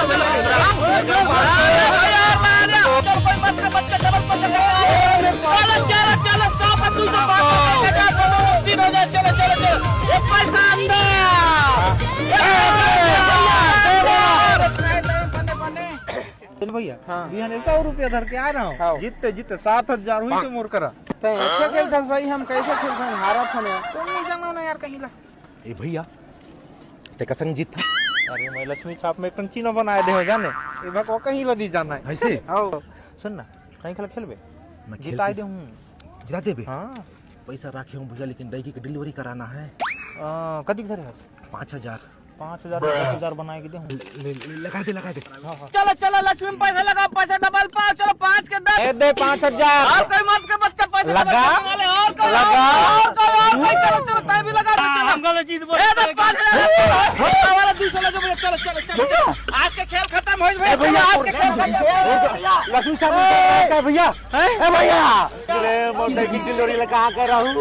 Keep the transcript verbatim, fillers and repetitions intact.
चलो, चलो, चलो, सौ पर दो सौ, पाँच सौ, एक हजार, दो सौ, तीन हजार, चलो, चलो, चलो। ये पैसा अंदर। ये पैसा अंदर। चल भैया, हाँ। बिहान सौ रुपया धर के आ रहा हूँ। हाँ। जीतते जीतते सात हजार हुई तो मोर करा। तैं अच्छा खेलथस भाई, हम कैसे खेलथन, हारत हन यार। तुम नहीं जानो ना यार, कहीं ला। ए भैया, ते का संग जीत था? अरे, मैं लक्ष्मी छाप में एक ठन चिन्ह बनाए दे हो जाने। ए भक, वो कहीं ला नहीं जाना है। ऐसे? हाँ। सुन ना, कहीं खेल खेलबे? मैं खेल जिताए के दे हूँ। जिता देबे? हाँ। पैसा राखे हूँ भैया, लेकिन डौकी के delivery कराना है। अ, कतिक धरे हस? पाँच हजार। पाँच हजार, दस हजार बनाए के दे हूँ। ले, ले, ले, लगा दे, लगा दे। चलो, चलो, लक्ष्मी में पैसा लगाओ, पैसा double पाओ। चलो, पाँच के दस। ए, दे पाँच हजार। और कोई मत के बच्चा पैसा लगा। लगा ले, और कोई, लगा। और कोई, और कोई, चलो, चलो, तैं भी लगा दे, चलो। हम गलत चीज बोले, ए, दे चलो। पाँच हजार। वाला दो सौ लगा, चलो, चलो, चलो, चलो। आज के खेल खत्म हो गया, ए, भैया, आज के खेल खत्म। लक्ष्मी छाप में भैया। हैं? ए, भैया। अरे, मोटे की delivery लगा कर रहूं।